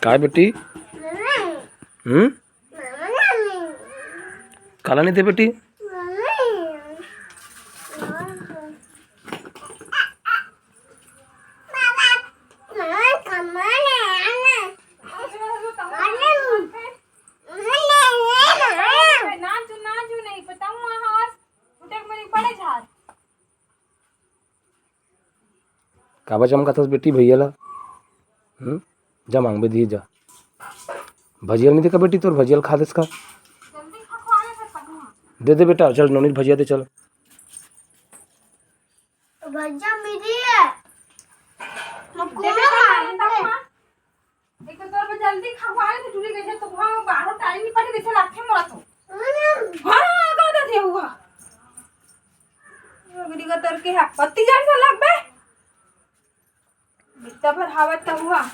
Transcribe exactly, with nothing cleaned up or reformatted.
काय बेटी? हम्म? काला नहीं दे बेटी? काबर चमकाथस बेटी भैया ला? हम्म? जा मांगबे दिए जा। भजिया नहीं देखा बेटी, तोर भजिया ल खा देस का? दे दे बेटा, चल नोनी भजिया दे, चल। भजिया मिली है। एक तो तोर जल्दी खवा ले, टूरी गई है, तो वहाँ बारह टाइम नहीं पड़ी, जैसे लाखे मोरा तो। हाँ, हाँ, हाँ, कर दे हुआ। अगली का तर के है, पत्ती जान से लग बे। बित्ता भर हावत त हुआ।